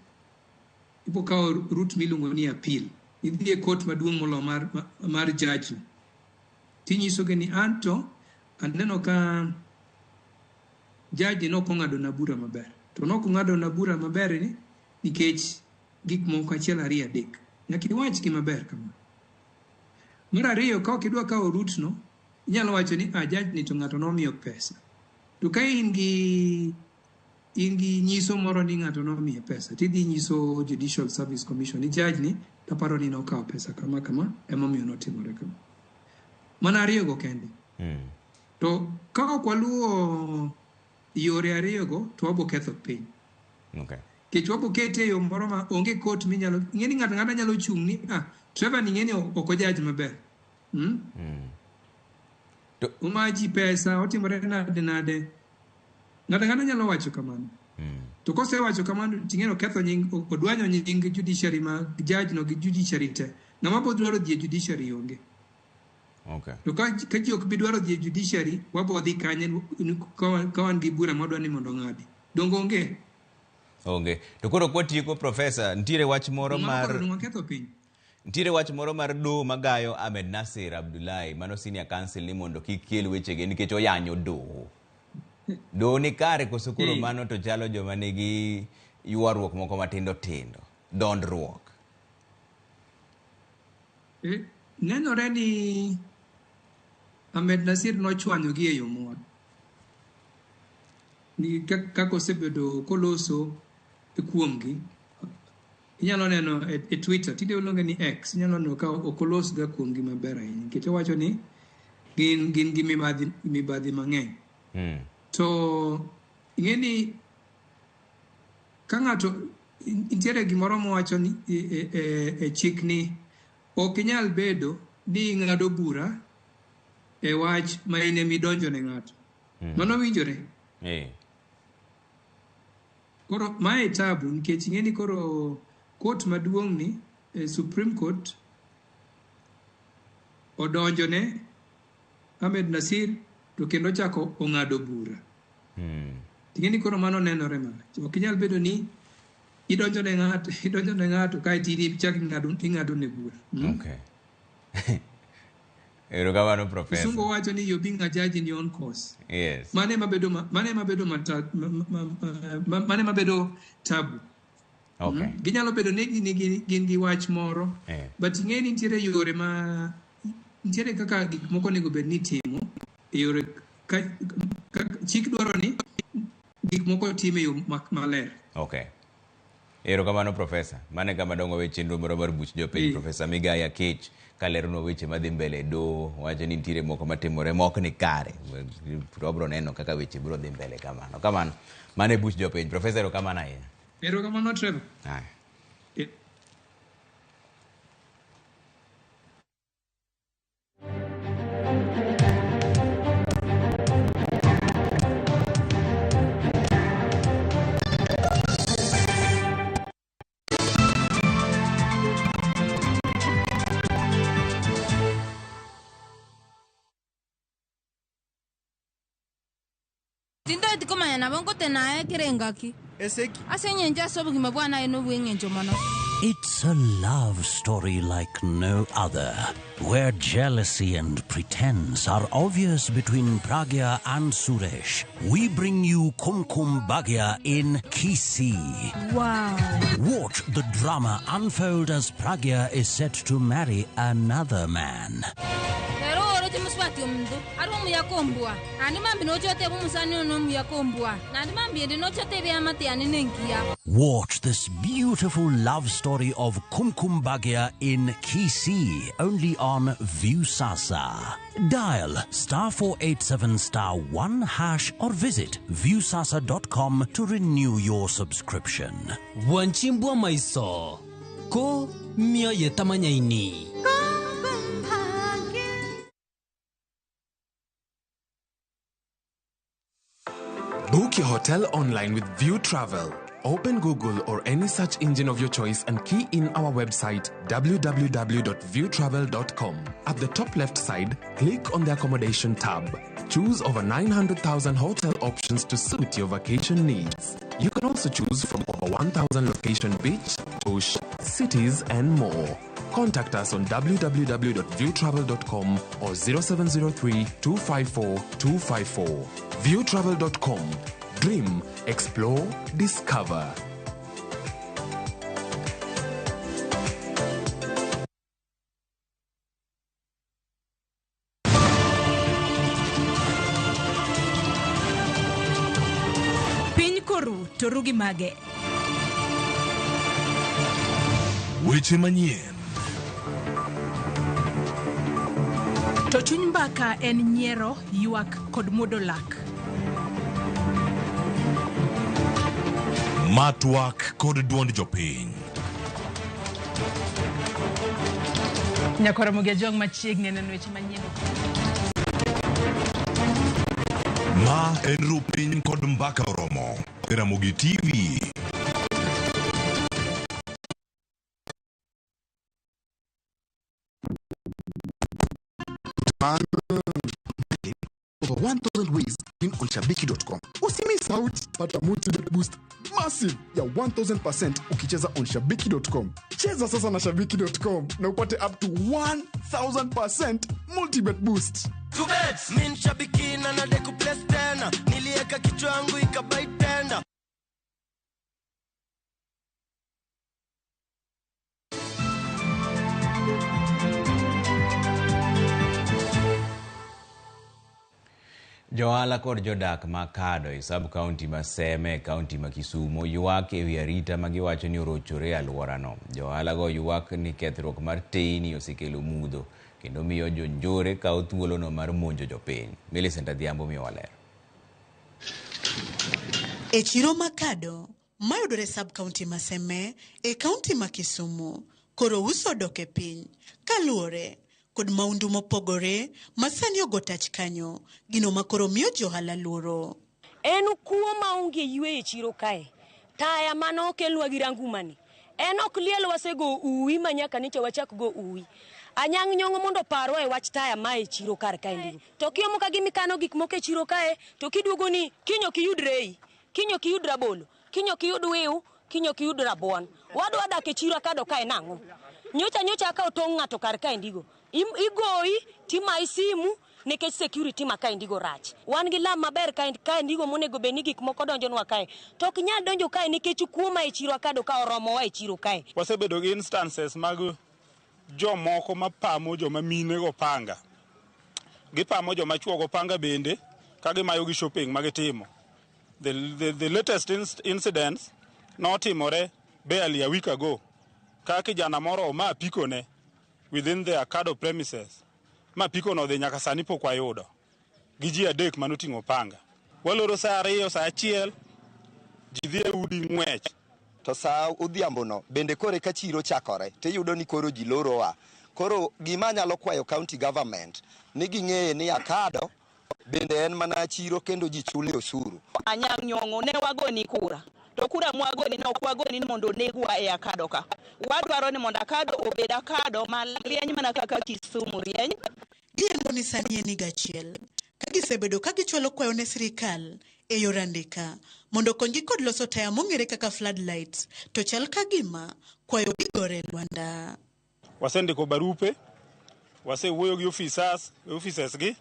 ibo kawo route miluongo ni appeal. Idhi e court maduong' moloyo mar judge. Tinyisogi ni anto aneno ka judge nok ong'ado na bura maber. To nok ong'ado na bura maber ni nikech gik moko achiel ariyo adek. Nyaka iwach gi maber kama. Mar ariyo, ka ok idwa kawo route no, inyalo wacho ni judge ni to ng'ato nomiyo pesa. To ka in gi nyiso moro ni ng'ato nomiye pesa, tidhi nyiso Judicial Service Commission ni judge ni taparo ni nokawo pesa kama kama emomiyo notimore kama. Mana ariyo go kende. To ka ok waluwo yore ariyo go to wabo ketho piny. Okay. Nikech wabo kete e yo moro ma onge court minyalo ing'e ni ng'ato ang'ata nyalo chung' ni Trevor ni ing'e ni ok ojudge maber. Omaji pesa, otimore nade nade. Ng'ato ang'ata nyalo wacho kamano. To kosewacho kamano ting'e oketho nying, odwanyo nying judiciary ma judge no gi judiciary te. Ng'ama bo dwaro dhi e judiciary onge. Okay. To ka ji ok bi dwaro dhi e judiciary, wabo dhi kanye ka wan gi bura madwa ni mondo ong'adi. Donge onge? Onge. To koro kwatieko professor, nitiere wach moro mar nitiere wach moro mar doho magayo Ahmed Nasir Abdullahi, mano senior counsel ni mondo kik kel wechege nikech oyanyo doho. Doho ni kare koso koro mano to chalo joma nigi ywaruok moko matindo tindo, dondruok. Nenore ni Ahmed Nasir nochwanyogi e yo moro. Ni kaka osebedo koloso kuomgi. Inyalo neno e Twitter, tinde iluonge ni X, inyalo neno ka ok olosga kuomgi maber ahinya nikech owacho ni gin gi mibadhi mang'eny. To ing'e ni ka ng'ato nitiere gimoro mowacho ni e chik ni ok inyal bedo ni ing'ado bura e wach ma in ema idonjo ne ng'ato. Mano winjore? Koro mae tabu nikech ing'e ni koro Court maduong' ni, Supreme Court, odonjo ne Ahmed Nasir to kendo ochako ong'ado bura. Ting'e ni koro mano nenore marach. Ok inyal bedo ni idonjo ne ng'ato, idonjo ne ng'ato kaeto in ichak ing'ado ne bura. Okay. Erokamano Professor. Kisungu wacho ni you're being a judge in your own cause. Yes. Mane ema bedo mane ema bedo mane ema bedo tabu. Okay. Ginyalo bedo ni gin gi wach moro. But ing'e ni nitiere yore ma nitiere kaka gik moko onego bed ni itimo e yore ka chik dwaro ni gik moko otim e yo maler. Okay. Erokamano Professor. Mane kama dongo we chenro moro mar buch jopiny. Professor Migai Akech kaleronwa weche madhi mbele e doho, wacho ni nitiere moko matimore mok ni kare. Wabro neno kaka weche biro dhi mbele kamano. Kamano, mano e buch jopiny. Professor, erokamano ahinya. Erokamano Trevor. Haya. Tintoeti komanya nabo ngotena ekere engaki. Eseki. Ase eng'encho ase obogima bwane aye nobw'eng'encho mono. It's a love story like no other, where jealousy and pretense are obvious between Pragya and Suresh. We bring you Kumkum Bhagya in Kisii. Wow. Watch the drama unfold as Pragya is set to marry another man. Pero oro ti muswati omuntu, ari omuya kombua. Andi mambi nochote bu musani ono omuya kombua. Nandi mambi ende nochote bya mate ane nenkia. Watch this beautiful love story of Kumkum Bhagya in Kisii, only on Viusasa. Dial *487*1# or visit viusasa.com to renew your subscription. Wanchimbwa maiso ko mio yetamanyaini. Book your hotel online with View Travel. Open Google or any search engine of your choice and key in our website www.viewtravel.com. At the top left side, click on the accommodation tab. Choose over 900,000 hotel options to suit your vacation needs. You can also choose from over 1,000 location beach, bush, cities and more. Contact us on www.viewtravel.com or 0703 254 254. Viewtravel.com. Dream, explore, discover. Piny koru to ru gi mage. Weche manyien. To chuny mbaka en nyiero, ywak kod muodo lak. Matwak kod duond jopiny. Nyakwar Ramogi Ajwang' machiegni neno weche manyien. Ma en Rupiny kod Mbaka Oromo. Ramogi TV. Over 1,000 ways to win on shabiki.com. Usimiss out, pata multibet boost massive ya 1000% ukicheza on shabiki.com. Cheza sasa na shabiki.com na upate up to 1000% multibet boost. Min shabiki na nadeku place tena. Nilieka kichwa yangu ikabai tenda. Johala kod jodak ma Kado e sub-county ma Seme e county ma Kisumu ywak ewi arita ma giwacho ni orochore e alworano. Johala go ywak ni kethruok mar teyni osekelo mudho kendo miyo jonjore kawo thuolono mar monjo jopiny. Millicent Adhiambo miyowa ler. E chiro ma Kado, mayudore sub-county ma Seme e county ma Kisumu, koro uso odok e piny kaluwore kod maundu mopogore ma sani ogo tach kanyo, gino ma koro miyo johala luoro. En kuo maonge yweyo e chiro kae. Taya mane okelnwa gi rangumani En ok liel wasego uwi ma nyaka nicha wachak go uwi. Anyang' Nyong'o mondo parwa e wach taya ma e chiro kar kaendi. To kiomo ka gimikano gik moko e chiro kae, to kiduogo ni kiny ok iyud rei, kiny ok iyud rabolo, kiny ok iyud wiu, kiny ok iyud rabuon. Wadwa dak e chiro Akado kae nang'o? Nyocha nyocha akawo tong' ng'ato kar kaendigo. Igoyi timayi simu nikech security ma kaendigo rach. Wan gi lam maber kaendigo monego bed ni gik moko donjonwa kae. To ok nyal donjo kae nikech kuo ma e chiro Akado ka oromowa e chiro kae. Wasebedo gi instances mag jomoko mapamo joma mine go panga. Gipamo joma chuo go panga bende ka gimayo gi shopping ma gitimo. The latest incidents notimore barely a week ago ka kijana moro oma apiko ne within the Akado premises. Ma apiko no dhi nyaka sani pok wayudo. Gi ji adek manoting'o panga. Waloro saa 2, saa 1, ji dhi e udi ng'wech. To saa odhiambo no bende kore ka chiro chakore tiyudo ni koro ji lorowa. Koro gima anyalo kwayo county government ni ging'eye ni Akado bende en mana chiro kendo ji chule osuru. Anyang' Nyong'o ne wagoni kura. To kura mwagoni ne ok wagoni ni mondo onegwa e Akado ka. Wadwaro ni mondo Akado obed Akado ma rieny mana kaka Kisumu rieny. Giyango ni sani en higa achiel ka gisebedo ka gichwalo kwayo ne sirikal e yor andika mondo okonygi kod loso taya mong'ere kaka floodlights, to chal ka gima kwayo gigore lwanda. Wasendiko barupe, wasewuoyo gi officers gi,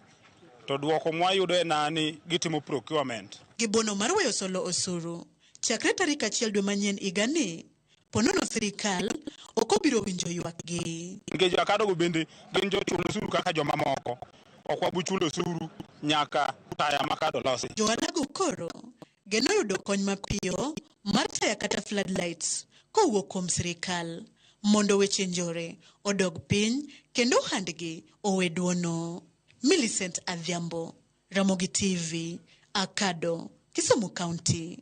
to duoko mwayudo en ni gitimo procurement. Gibono mar weyo solo osuru chakre tarik 1 dwe manyien higani, ponono sirikal ok obiro winjo ywakgi. Nikech jo Akado go bende gin jochul osuru kaka jomamoko. Ok wabi chulo osuru nyaka taya ma Akado losi. Johalago koro geno yudo kony mapiyo mar taya kata floodlights kowuok kuom sirikal mondo weche njore odog piny kendo ohandgi owe duono. Millicent Adhiambo, Ramogi TV, Akado, Kisumu County.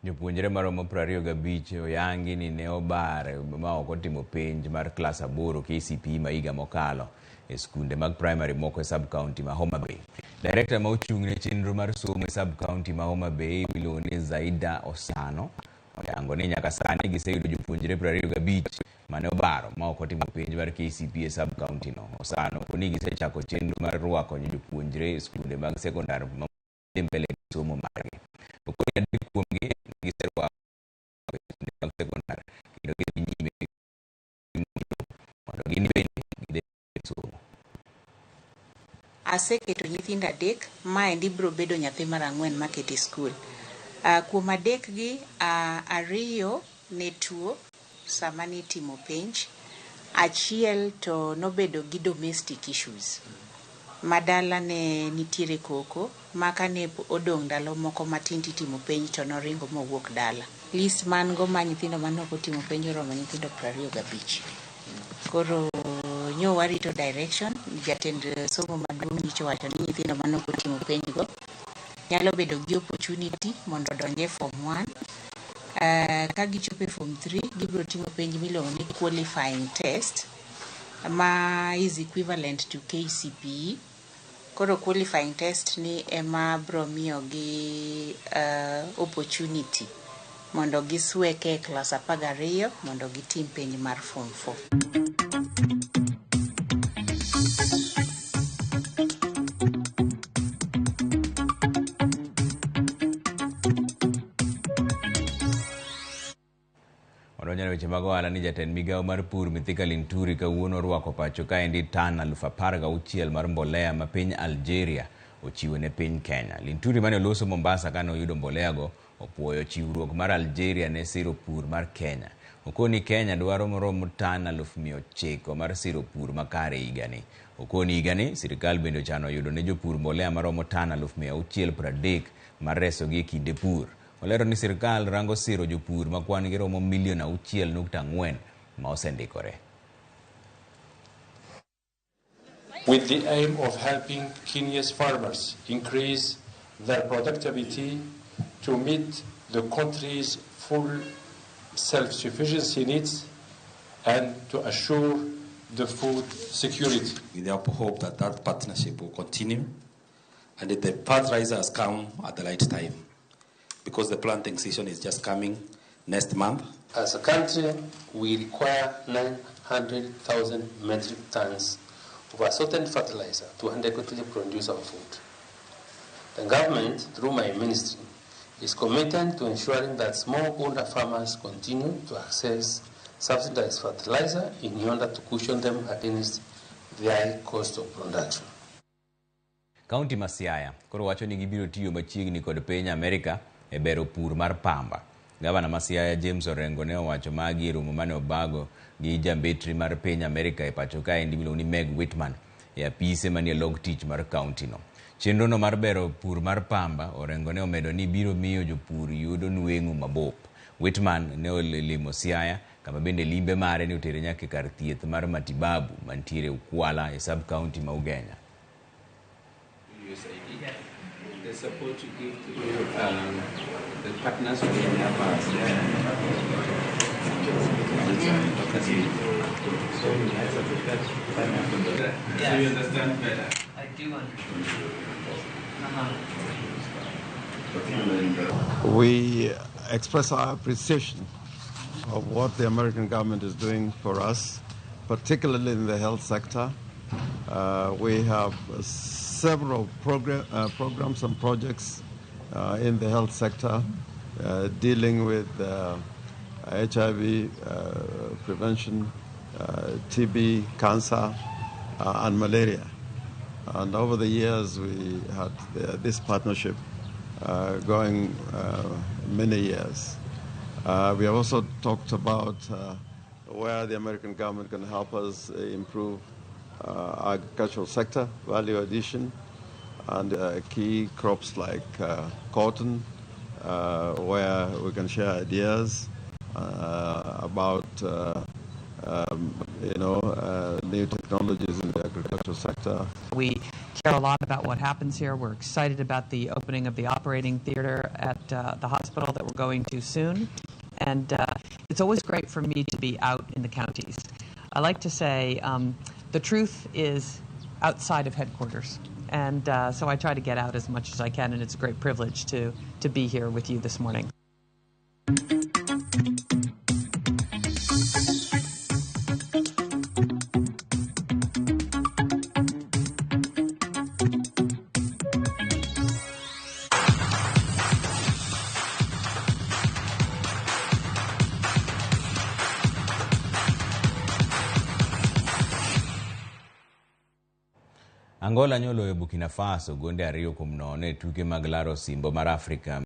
Jopuonjre maromo 25 oyangi ni ne obar ma ok otimo penj mar klas 8 KCPE ma higa mokalo e skunde mag primary moko e sub-county ma Homa Bay. Director ma ochung' ne chenro mar somo e sub-county ma Homa Bay miluongo ni Zaida Osano oyango ni nyaka sani giseyudo jopuonjre 25 mane obaro ma ok otimo penj mar KCPE e sub-county no. Osano koni gisechako chenro mar rwako jopuonjre e skunde mag sekondar ma dhi mbele gi somo margi. Okoni adek kuomgi giserwako e skunde mag sekondar kendo gidhi nyime mondo gin bende gidhi somo. Aseketo nyithindo 3, maendi biro bedo nyathi mar 4 makete e skul. Kuom 3 gi, 2 ne tuo sama nitimo penj, achiel to nobedo gi domestic issues. Madala ne nitiere koko, ma kane odong' ndalo moko matin titimo penj to noringo mowuok dala. List man go ma nyithindo mane ok otimo penj oromo nyithindo 25. Koro nyo warito direction, jatend somo maduong' nyicho wacho ni nyithindo mane ok otimo penj go nyalo bedo gi opportunity mondo odonj e form 1. Ka gichopo e form 3, gibiro timo penj miluongo ni qualifying test ma is equivalent to KCPE. Koro qualifying test ni ema biro miyo gi opportunity mondo gisweke e klas 12 mondo gitim penj mar form 4. Odonjone weche mag ohala ni jatend migawo mar pur Mithika Linturi kawuono orwako pacho kaendi tan 16,000 mar mbolea ma piny Algeria ochiwo ne piny Kenya. Linturi mane oloso Mombasa kane oyudo mbolea go opuoyo chiwruok mar Algeria ne siro pur mar Kenya. Okoni Kenya dwaro moromo tan 900,000 mar siro pur makare higani. Okoni higani sirikal bende ochano yudo ne jopur mbolea maromo tan 630,000 mar resogi e kinde pur. Olero ni sirikal rango siro jopur ma kwan gi romo milion 6.4 ma osendikore. With the aim of helping Kenya's farmers increase their productivity to meet the country's full self-sufficiency needs and to assure the food security. We therefore hope that that partnership will continue and that the fertilizer has come at the right time, Because the planting season is just coming next month. As a country, we require 900,000 metric tons of a certain fertilizer to adequately produce our food. The government, through my ministry, is committed to ensuring that smallholder farmers continue to access subsidized fertilizer in order to cushion them against the high cost of production. Kaunti ma Siaya koro wacho ni gibiro tiyo machiegni kod piny Amerika e bero pur mar pamba. Gavana ma Siaya James Orengo ne owacho magi e romo mane obago gi jambetri mar piny Amerika e pacho kaendi miluongo ni Meg Whitman e apise manie log tich mar kaunti no. Chenro no mar bero pur mar pamba, Orengo ne omedo ni biro miyo jopur yudo nweng'o mabup. Whitman ne olimo Siaya kama bende limbe mare ne otere nyaka e kar thieth mar matibabu mantiere Ukwala e sub county ma Ugenya. USAID, the support you give to the partners we have So you understand better. I do understand. We express our appreciation of what the American government is doing for us, particularly in the health sector. We have several programs and projects in the health sector dealing with HIV prevention, TB, cancer, and malaria. And over the years, we had this partnership going many years. We have also talked about where the American government can help us improve agricultural sector, value addition, and key crops like cotton, where we can share ideas about new technologies in the agricultural sector. We care a lot about what happens here. We're excited about the opening of the operating theater at the hospital that we're going to soon. And it's always great for me to be out in the counties. I like to say the truth is outside of headquarters. And so I try to get out as much as I can, and it's a great privilege to be here with you this morning. Angola nyoloyo Burkina Faso gonde 2-0 e tuke mag laro osimbo mar Afrika.